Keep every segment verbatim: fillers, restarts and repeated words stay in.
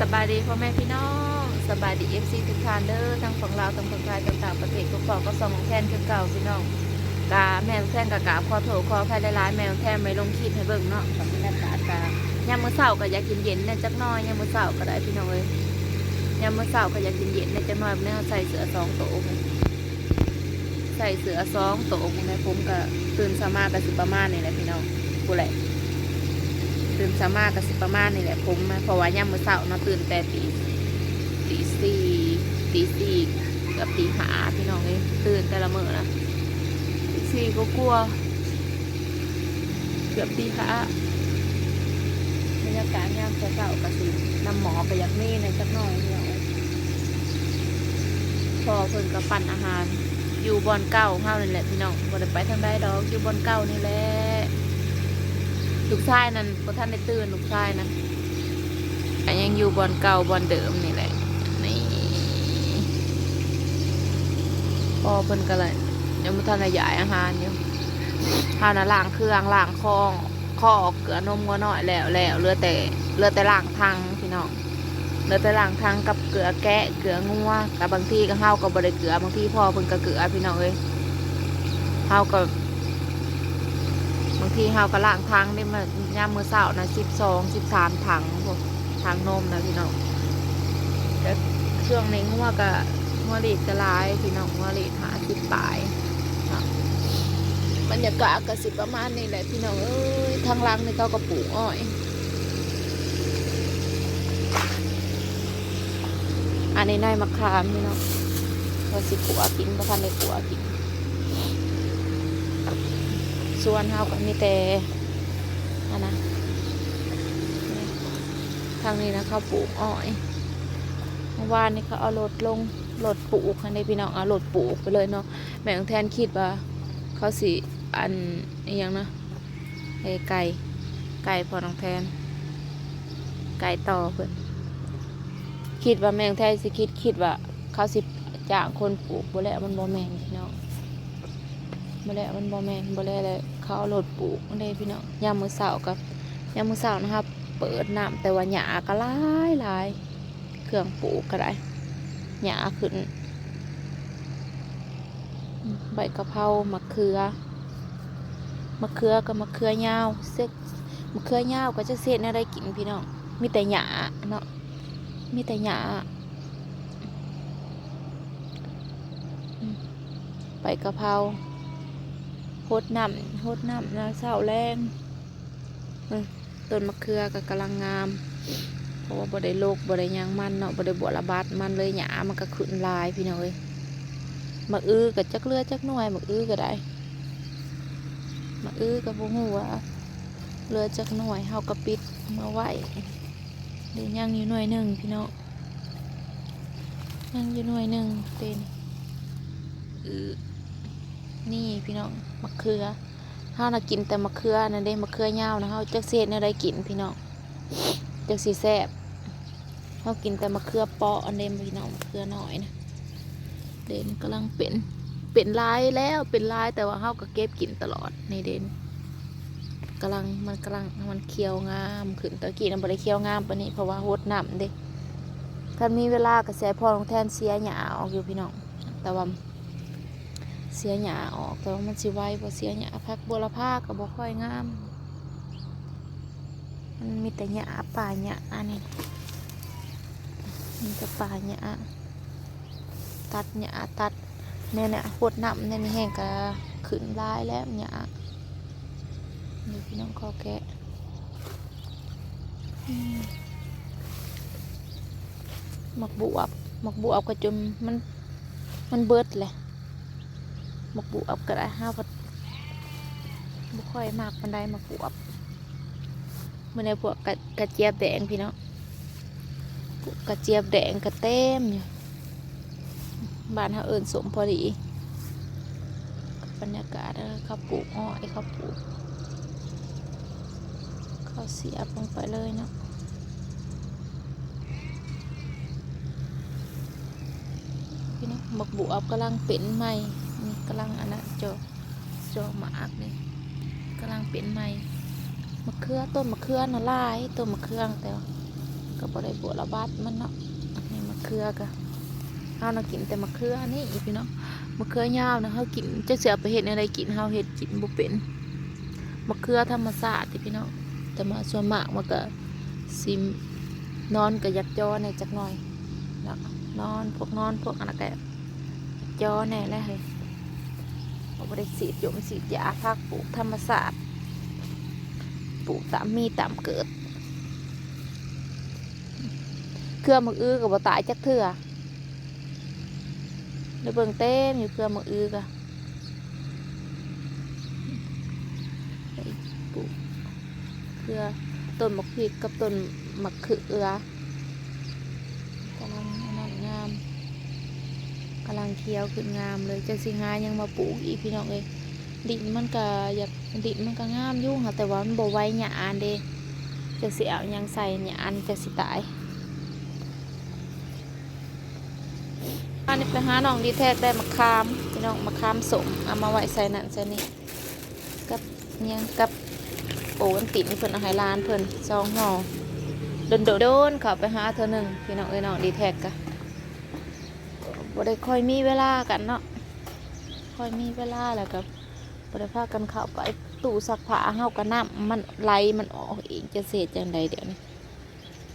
สบายดีพ่อแม่พี่น้อง สบายดี เอฟซี ทุกท่านเด้อ ทั้งฝั่งลาว ทั้งฝั่งไทย ทั้งต่างประเทศ ก็พบกับช่องน้องแทนคือเก่าพี่น้อง กะแม่น้องแทนกะกราบขอโทษขออภัยหลายๆ แม่น้องแทนไม่ลงคลิปให้เบิ่งเนาะ กับบรรยากาศกะยามมื้อเช้าก็อยากเย็นๆ แหน่จักหน่อย ยามมื้อเช้าก็ได้พี่น้องเอ้ย ยามมื้อเช้าก็อยากเย็นๆ แหน่จักหน่อย มื้อนี้ใส่เสื้อสองตัว ใส่เสื้อสองตัว มื้อนี้ผมก็ตื่นเช้ามาก็สิประมาณนี้แหละพี่น้อง พู้นแหละ ตื่นเช้ามาก็สิประมาณนี้แหละ ผมมา เพราะว่ายามมื้อเช้าเนาะ ตื่นแต่ตี ตีสี่ ตีสี่ เกือบตีห้าพี่น้องเอ้ย ตื่นแต่ละมื้อนะ ตีสี่กว่าๆ เกือบตีห้า บรรยากาศยามเช้าๆ ก็สิน้ำหมอกก็อยากมีแหน่จักหน่อยพี่น้องเอ้ย พ่อเพิ่นก็ปั่นอาหาร อยู่บ่อนเก่าเฮานี่แหละพี่น้อง บ่ได้ไปทางใดดอก อยู่บ่อนเก่านี่แหละ ลูกชายนั่นบ่ทันได้ตื่น ลูกชายนั่น ก็ยังอยู่บ่อนเก่าบ่อนเดิมนี่แหละ นี่ พ่อเพิ่นก็เลยยังบ่ทันได้ย้ายอาหารอยู่ เฮานะล้างเครื่องล้างคอง คอกเกลือนมงัวน้อยแล้ว แล้วเหลือแต่ เหลือแต่ล้างถังพี่น้อง เหลือแต่ล้างถังกับเกลือแกะ เกลืองัว แต่บางทีก็เฮาก็บ่ได้เกลือ บางทีพ่อเพิ่นก็เกลือพี่น้องเอ้ย เฮาก็ บางทีเฮาก็ล้างถังนี่ มายามมื้อเช้านะ สิบสอง สิบสาม ถังพุ้น ถังนมนะพี่น้อง แต่ช่วงนี้งัวก็ งัวลีดก็หลายพี่น้อง งัวลีดห้าสิบปลายเนาะ บรรยากาศก็สิประมาณนี้แหละพี่น้องเอ้ย ทางหลังนี่เขาก็ปลูกอ้อย อันนี้ในมะขามพี่น้อง ว่าสิขั่วกิน บ่ทันได้ขั่วกิน สวนเฮาก็มีแต่ อันนะ ทางนี้นะเขาปลูกอ้อย เมื่อวานนี้เขาเอารถลง รถปลูกหั้นเด้พี่น้อง เอารถปลูกไปเลยเนาะ แม่น้องแทนคิดว่า เขาสิ อัน อิหยังนะ ไอ้ไก่ ไก่พ่อน้องแทน ไก่ต่อเพิ่น คิดว่าแม่น้องแทนสิคิด คิดว่าเขาสิจ้างคนปลูก บ่แล้ว มันบ่แม่นพี่น้อง บ่แล้ว มันบ่แม่น บ่แล้ว แล้วเขาเอารถปลูกเด้พี่น้อง ยามมื้อเช้าก็ ยามมื้อเช้านะครับ เปิดน้ำ แต่ว่าหญ้าก็หลายหลาย เครื่องปลูกก็ได้ หญ้าขึ้น ใบกะเพรา มะเขือ มะเขือกับมะเขือยาว เสก มะเขือยาวก็จักสิเฮ็ดแนวใดกินพี่น้อง มีแต่หญ้าเนาะ มีแต่หญ้า อืม ใบกะเพรา หดน้ำ หดน้ำนะ เช้าแลง เออ ต้นมะเขือก็กำลังงาม เพราะว่าบ่ได้รก บ่ได้หยังมันเนาะ บ่ได้บัวระบัดมันเลย หญ้ามันก็ขึ้นหลายพี่น้องเอ้ย หมากอื้อก็จักเหลือจักหน่วย หมากอื้อก็ได้ หมากอื้อก็บ่ฮู้ว่าเหลือจักหน่วย เฮาก็ปิดมาไว้ เดี๋ยวยังอยู่หน่วยหนึ่งพี่น้อง ยังอยู่หน่วยหนึ่ง เต็ม อือ นี่พี่น้อง มะเขือ เฮานะกินแต่มะเขือนั่นเด้ มะเขือยาวนะ เฮาจักสิเฮ็ดแนวใดกินพี่น้อง จักสิแซ่บ เฮากินแต่มะเขือเปาะอันเด้พี่น้อง มะเขือน้อยนะ เด่นกำลังเป็น เป็นหลายแล้ว เป็นหลาย แต่ว่าเฮาก็เก็บกินตลอด นี่เด่น กำลัง มันกำลัง มันเขียวงามขึ้น ตะกี้นะบ่ได้เขียวงามปานนี้ เพราะว่าหดน้ำเด้ คันมีเวลาก็สิให้พ่อน้องแทนเสียหญ้าออกอยู่พี่น้อง แต่ว่าเสียหญ้าออก แต่ว่ามันสิไหวบ่เสียหญ้า ผักบัวละพาก็บ่ค่อยงาม มันมีแต่หญ้าป่าหญ้าอันนี้ มีแต่ป่าหญ้า ตัดหญ้าตัด เนี่ย เนี่ย หดน้ำเนี่ย นี่แห้งก็ขึ้นหลายแล้วหญ้า นี่พี่น้องขอแกะ อืม หมากบวบ หมากบวบก็จนมัน มันเบิดแหละ หมากบวบก็ได้ เฮาก็บ่ค่อยมักปานใดหมากบวบ มื้อนี้พวกกระ กระเจี๊ยบแดงพี่น้อง พวกกระเจี๊ยบแดงก็เต็มอยู่ บ้านเฮาเอิ้นส้มพอดี บรรยากาศ เออ เขาปลูกอ้อย เขาปลูก เขาเสียบลงไปเลยเนาะ พี่น้อง หมากบวบกำลังเป็นใหม่ นี่กำลังอันนั้น เจาะ เจาะหมากนี่ กำลังเป็นใหม่ มะเขือ ต้นมะเขือน่ะหลาย ต้นมะเขือ แต่ว่า ก็บ่ได้บวระบาดมันเนาะ นี่มะเขือก็ เฮาน่ะกินแต่มะเขือนี่พี่น้อง มะเขือยาวนะ เฮากินจักสิเอาไปเฮ็ดแนวใดกิน เฮาเฮ็ดกินบ่เป็น มะเขือธรรมชาติติพี่น้อง แต่มาส่วนมากมันก็สินอนก็อยากจ่อแหน่จักหน่อยเนาะ นอนพวกนอนพวกอันนั้นก็จ่อแหน่แหละเฮ้ย บ่ได้ฉีดยงฉีดยา ผักปลูกธรรมชาติ ปลูกตามมีตามเกิด เครือหมากอื้อก็บ่ตายจักเทื่อ ได้เบิ่งเต็มอยู่เครือหมากอื้อก็ ปลูกเครือต้นหมากพริกกับต้นหมากเขือกำลังอันนั้นงาม กำลังเขียวขึ้นงามเลย จักสิหาหยังมาปลูกอีกพี่น้องเอ้ย ดินมันก็อยาก ดินมันก็งามอยู่ค่ะ แต่ว่ามันบ่ไหวหญ้าอันเด้ จักสิเอาหยังใส่หญ้าอันจักสิตาย อันนี้ไปหาน้องดีแท้ได้มะขาม พี่น้อง มะขามส้ม เอามาไว้ใส่นั่นใส่นี่ กับหยังกับโอวัลตินเพิ่นเอาให้หลานเพิ่นสองห่อ โดนๆ เข้าไปหาเทื่อหนึ่ง พี่น้องเอ้ย น้องดีแท้กะบ่ได้ค่อยมีเวลากันเนาะ ค่อยมีเวลาแล้วก็บ่ได้พากันเข้าไป ตู้ซักผ้าเฮาก็น้ำมันไหลมันออกเอง จะสิเฮ็ดจั่งใดเดี๋ยวนี้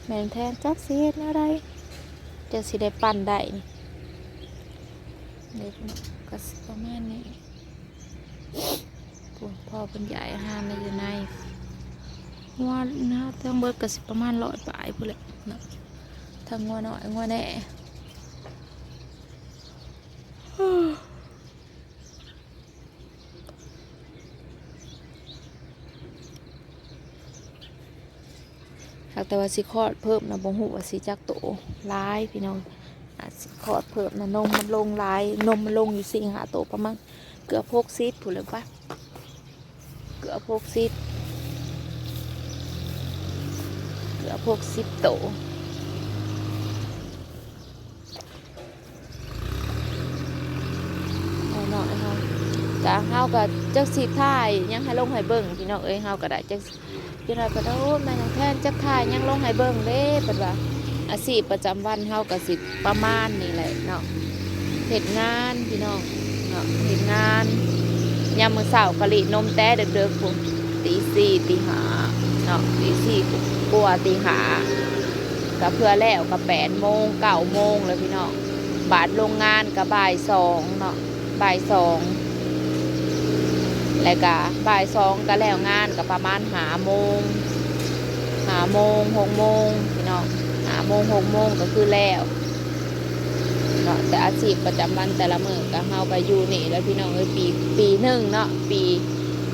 แม่นแทนจักสิเฮ็ดแนวใด จักสิได้ปั่นได้นี่ เดี๋ยวก็สิประมาณนี้ พวกพ่อเพิ่นย้ายอาหารมาอยู่ใน งัวนะ ทั้งเบิดก็สิประมาณร้อยปลายพู้นแหละเนาะ ทั้งงัวน้อยงัวแน่ หากแต่ว่าสิคลอดเพิ่มนะ บ่ฮู้ว่าสิจักโต หลายพี่น้อง อาจสิคลอดเพิ่มนะ นมมันลงหลาย นมมันลงอยู่สี่ห้าโต ประมาณเกือบหกสิบพู้นแหละปะ เกือบหกสิบ เกือบหกสิบโต เอาเนาะเฮา กะเฮาก็จักสิถ่ายหยังให้ลงให้เบิ่ง พี่น้องเอ้ย เฮาก็ได้จัก พี่น้องก็ได้ โอ้ แม่น้องแทนจักถ่ายหยังลงให้เบิ่งเด้ เพิ่นว่า อาชีพประจำวันเฮาก็สิประมาณนี้แหละเนาะ เฮ็ดงานพี่น้องเนาะ เฮ็ดงาน ยามมื้อเช้าก็รีดนมแต่เดิกๆพู้น ตีสี่ ตีห้าเนาะ ตีสี่กว่า ตีห้า ก็เพื่อแล้วก็แปดโมง เก้าโมงแล้วพี่น้อง บาดลงงานก็บ่ายสองเนาะ บ่ายสอง แล้วก็บ่ายสองก็แล้วงานก็ประมาณห้าโมง ห้าโมง หกโมงพี่น้อง ห้าโมง หกโมงก็คือแล้วเนาะ แต่อาชีพประจำวันแต่ละมื้อก็เฮาก็อยู่นี่แหละพี่น้องเอ้ย ปี ปีหนึ่งเนาะ ปี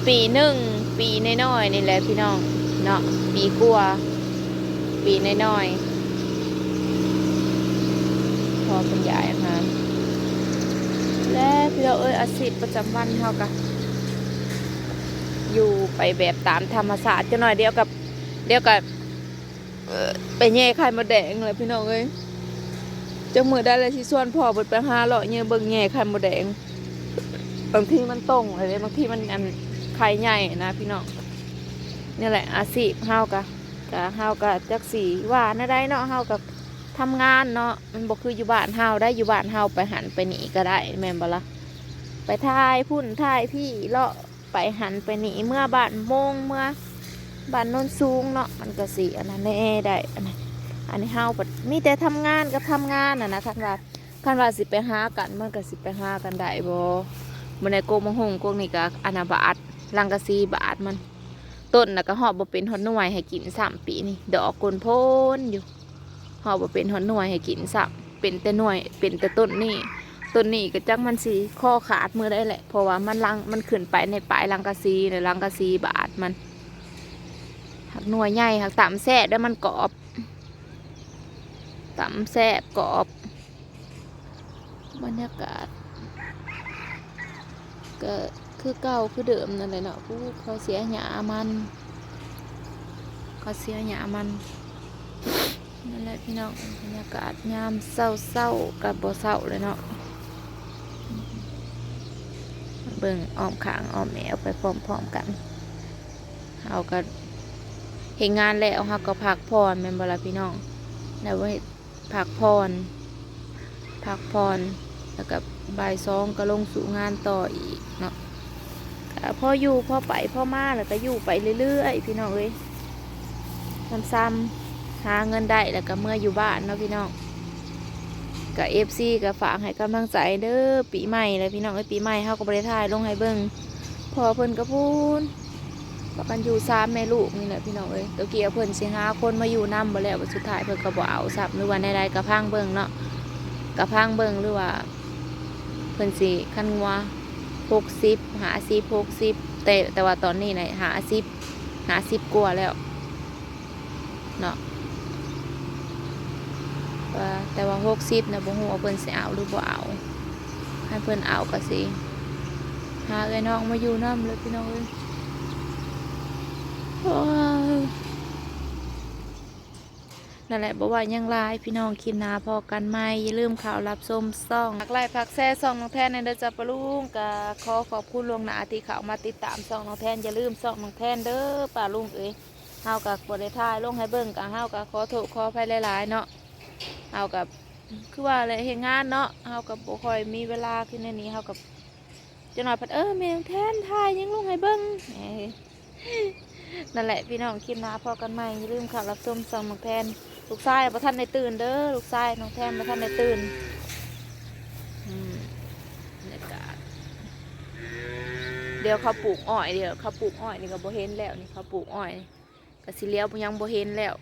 ปีหนึ่ง ปีน้อยๆนี่แหละพี่น้องเนาะ ปีกว่า ปีน้อยๆ พอคุณยายอาหาร และพี่น้องเอ้ย อาชีพประจำวันเฮาก็อยู่ไปแบบตามธรรมชาติ จักหน่อยเดี๋ยวกับ เดี๋ยวกับ เอ่อ ไปแย่ไข่มดแดงเลยพี่น้องเอ้ย จักมื้อใดแล้วสิชวนพ่อเพิ่นไปหาเลาะแย่เบิ่งแย่ไข่มดแดง บางทีมันตรงเลยเด้ บางทีมันอันไข่ใหญ่นะพี่น้อง นี่แหละอาชีพเฮากะ กะเฮากะจักสิว่าแนวใดเนาะ เฮากะทำงานเนาะ มันบ่คืออยู่บ้านเฮาได้ อยู่บ้านเฮาไปหั้นไปนี่ก็ได้ แม่นบ่ล่ะ ไปถ่ายพุ้นถ่ายพี้ เลาะไปหั้นไปนี่ เมือบ้านโมง เมือบ้านโนนสูงเนาะ มันก็สิอันนั้นแน่ได้ อันนั้น อันนี้เฮาบัดมีแต่ทำงานกับทำงานน่ะนะ คันว่า คันว่าสิไปหากัน มันก็สิไปหากันได้บ่ มื้อใดกกมะฮุ่งกกนี่ก็อันน่ะบาด รังกะสีบาดมัน ต้นน่ะก็ฮอดบ่เป็นฮอดหน่วยให้กินซ้ำปีนี้ ดอกก้นโพนอยู่ ฮอดบ่เป็นฮอดหน่วยให้กินซ้ำ เป็นแต่หน่วย เป็นแต่ต้นนี่ ต้นนี่ก็จักมันสิคอขาดมื้อใดแหละ เพราะว่ามันรัง มันขึ้นไปในปลายรังกะสี แล้วรังกะสีบาดมัน หักหน่วยใหญ่ หักตำแซ่บ แล้วมันกรอบ ตำแซ่บกรอบ บรรยากาศ ก็คือเก่าคือเดิมนั่นแหละเนาะ ผู้เขาเสียหญ้ามัน เขาเสียหญ้ามัน นั่นแหละพี่น้อง บรรยากาศยามเช้าๆ กับบ่เช้าเลยเนาะ เบิ่งอ้อมข้างอ้อมแอวไปพร้อมๆกัน เฮาก็เฮ็ดงานแล้ว เฮาก็พักผ่อนแม่นบ่ล่ะพี่น้อง แล้วไว้พักผ่อน พักผ่อน แล้วก็บ่ายสองก็ลงสู่งานต่ออีกเนาะ ก็พออยู่พอไปพอมา แล้วก็อยู่ไปเรื่อยๆ พี่น้องเอ้ย ซ้ำๆ หาเงินได้แล้วก็เมืออยู่บ้านเนาะพี่น้อง ก็ เอฟซี ก็ฝากให้กำลังใจเด้อ ปีใหม่แล้วพี่น้องเอ้ย ปีใหม่เฮาก็บ่ได้ถ่ายลงให้เบิ่ง เพราะว่าเพิ่นก็พู้น พากันอยู่สามแม่ลูกนี่แหละพี่น้องเอ้ย ตะกี้เพิ่นสิหาคนมาอยู่นำบ่แล้ว บัดสุดท้ายเพิ่นก็บ่เอาซ้ำ หรือว่าแนวใดก็ฟังเบิ่งเนาะ ก็ฟังเบิ่ง หรือว่าเพิ่นสิ คันงัว หกสิบ ห้าสิบ หกสิบ แต่ แต่ว่าตอนนี้น่ะ ห้าสิบ ห้าสิบกว่าแล้วเนาะ ว่าแต่ว่า หกสิบ น่ะ บ่ฮู้ว่าเพิ่นสิเอาหรือบ่เอา คันเพิ่นเอาก็สิหาเอื้อยน้องมาอยู่นำเลยพี่น้องเอ้ย โอ้ย นั่นแหละ บ่ว่าหยังหลายพี่น้อง คลิปหน้าพ้อกันใหม่ อย่าลืมเข้ารับชมช่อง ฝากไลค์ ฝากแชร์ช่องน้องแทนแหน่เด้อจ้าป้าลุง ก็ขอขอบคุณล่วงหน้าที่เข้ามาติดตามช่องน้องแทน อย่าลืมช่องน้องแทนเด้อป้าลุงเอ้ย เฮาก็บ่ได้ถ่ายลงให้เบิ่ง ก็เฮาก็ขอโทษขออภัยหลายๆ เนาะ เฮาก็คือว่าแหละ เฮ็ดงานเนาะ เฮาก็บ่ค่อยมีเวลาคือแนวนี้ เฮาก็จักหน่อยพัด เออ แม่น้องแทนถ่ายหยังลงให้เบิ่ง เอ้ย นั่นแหละพี่น้อง คลิปหน้าพ้อกันใหม่ อย่าลืมเข้ารับชมช่องน้องแทน ลูกชายบ่ทันได้ตื่นเด้อ ลูกชายน้องแทนบ่ทันได้ตื่น อืม บรรยากาศ เดี๋ยวเขาปลูกอ้อย เดี๋ยวเขาปลูกอ้อยนี่ก็บ่เห็นแล้ว นี่เขาปลูกอ้อยนี่ก็สิเหลียวยังบ่เห็นแล้ว